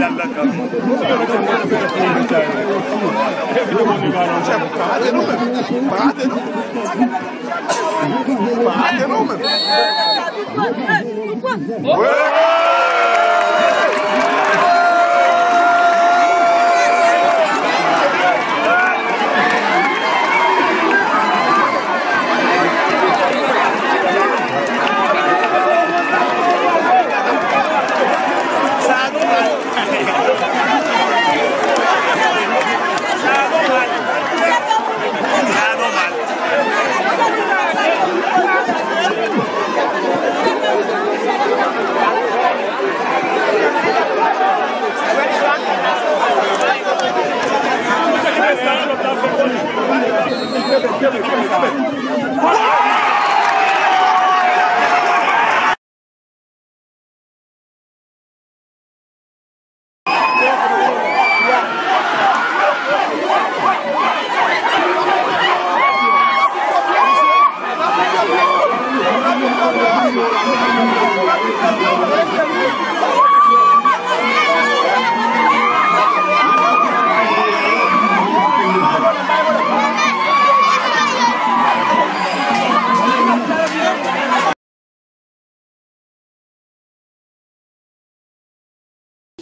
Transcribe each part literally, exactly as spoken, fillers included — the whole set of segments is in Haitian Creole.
Pa rate non, men. Pa rate non, men. Pa rate non, men.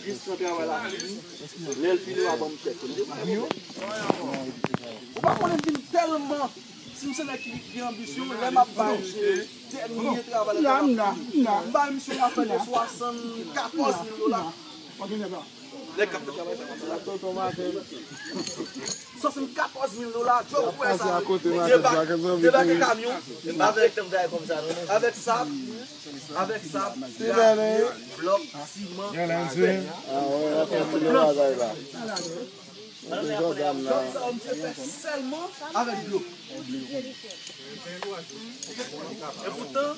Jis nan travay la fini. Lè l fini, w a ban m tchèk. Ou pa konnen m vin tèlman, si m se nèg ki gen anbisyon, lè m ap ba misye dènye travay la, m ba misye yon afè de swasannkatòz mil dola. Nèg k ap fè travay sa konsa. Swasannkatòz mil dola, Joe, ou wè sa? Debake, debake kamyon. Avèk, avèk sab, avèk sab, gravye, blòk, siman, fè. Job sa yo, misye fè sèlman avèk dlo. E poutan,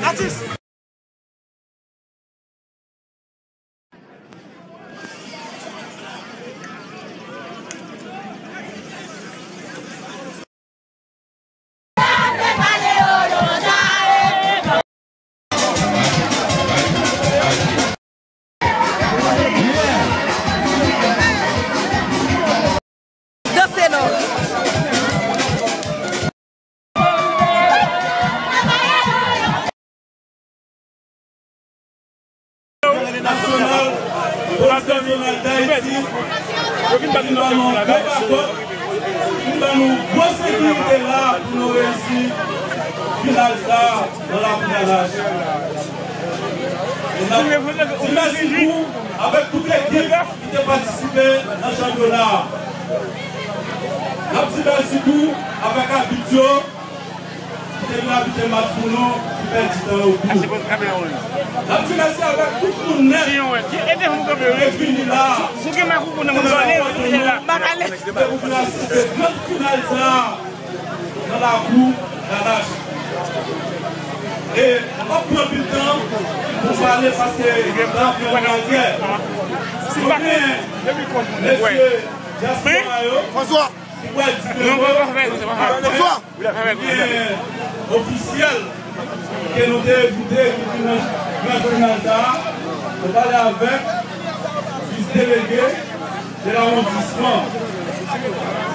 Atis! Danse non. Nasyonal, Polis Nasyonal Dayiti, vin ba nou gwo bakòt, vin ba nou gwo sekirite la pou nou reyisi final sa nan lakou Nanach. E n ap di mèsi tou avèk tout ekip ki te patisipe nan chanpyona a. N ap di mèsi tou avèk abit yo ki te vin abite match pou nou, ki pèdi tan yo pou nou. N ap di mèsi avèk tout moun nèt ki te vini la. Ki te vin asiste gran final sa a nan lakou Nanach. E m p ap pran anpil tan pou pale paske m ap fè yon lagè. Nou gen mesye dyaspora yo ki pral di de mo avèk nou. Nou gen ofisyèl ke nou te envite ki vin nan gran final sa a. Nou pale avèk vis delege de lawondisman.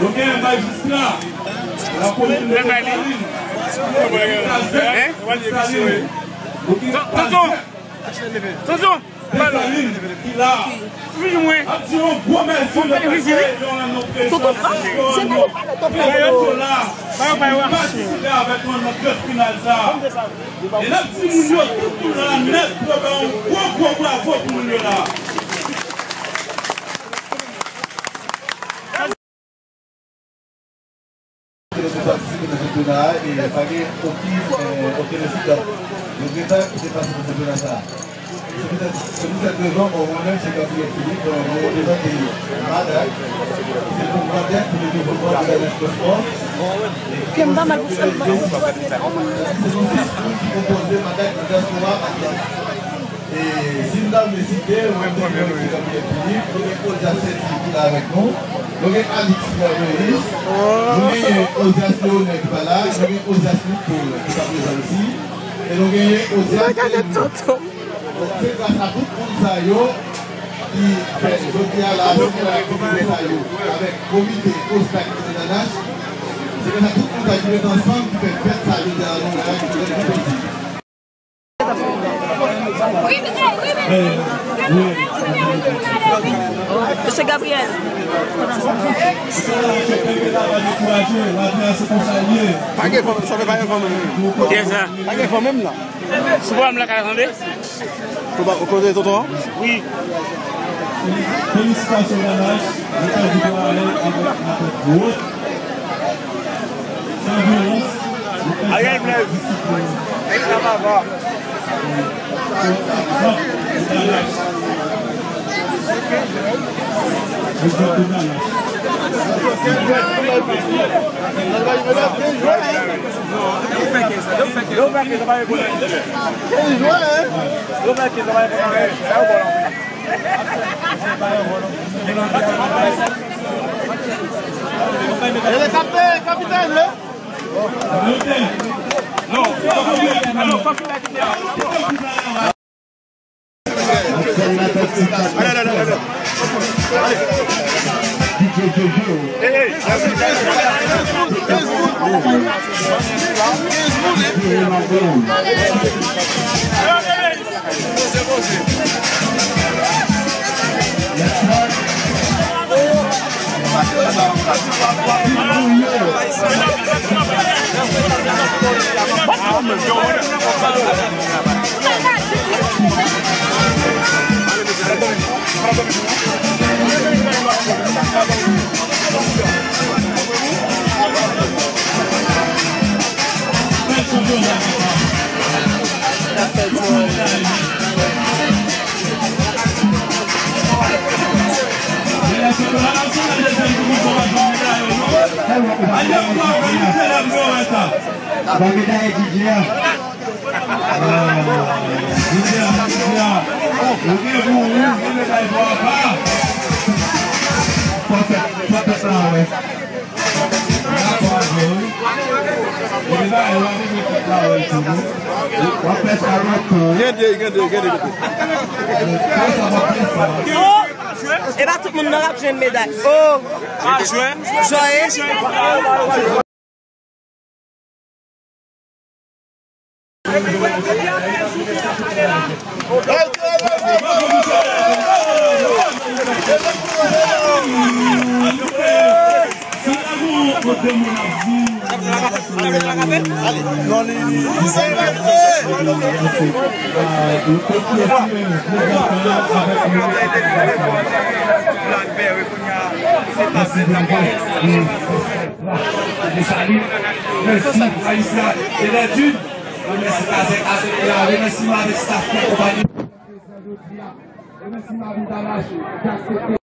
Nou gen majistra lakomin de Desalin, Desalin. Nou gen pastè. Desalin ki la. Ap di yon gwo mèsi lè paske yo rann nou prezans, yo rann nou prezans yo la, pou patisipe avèk nou nan gran final sa. E n ap di moun yo tout moun la nèt pou yo bay yon gwo, gwo bravo pou moun yo la. Ke nou te patisipe nan chanpyona a e pa gen okenn, eh, okenn ensidan regretab ki te pase nan chanpyona sa a. Se poutèt, se pou sèt rezon, mwen menm, se Gabriel Philippe, eh, mwen reprezante Madak. Se pou Madak, pou le devlopman de la jènes nan spò. Kè m pa mal pou sa, m pa konn si w ap gen yon moun. Se nou sis moun ki konpoze Madak nan dyaspora Matyas. E si m ta vle site, mwen menm, se Gabriel Philippe, nou gen Odias Saint-Yves ki la avèk nou, nou gen Alix Frère Moïse, nou genyen Odias Léonel ki pa la, nou gen Odias Luc Paul ki pa prezan osi, e nou genyen Odias Léonel. Donk, se gras a tout moun sa yo ki fè jodi a la, se pou aktivite sa yo, avèk komite Ostak ki te nan Nash, se gras a tout moun sa yo ki met ansanm, ki fè fèt sa jodi a la, nou la, ki fè l pi posib. Mesye Gabriel. Pa gen fanm, sa fè pa gen fanm menm. Kiyès sa? Pa gen fanm menm la. Sou pwogram la ka tande? Ou pa, ou kote tonton an? Wi. Felisitasyon Nanach, nou ka di travay avèk, avèk wòt. Ariel Blaise. Ele kapitèn, kapitèn, wi. Gade, gade, gade, gade. Oh! E pa tout moun nan k ap jwenn meday. Oh! Joye. Desalin, mèsi, Ayisyen, e Nèdid, remèsi Kazèk, Kazèk la, remèsiman avèk staff ki akonpaye. Remèsiman avèk Danache, ki aksepte.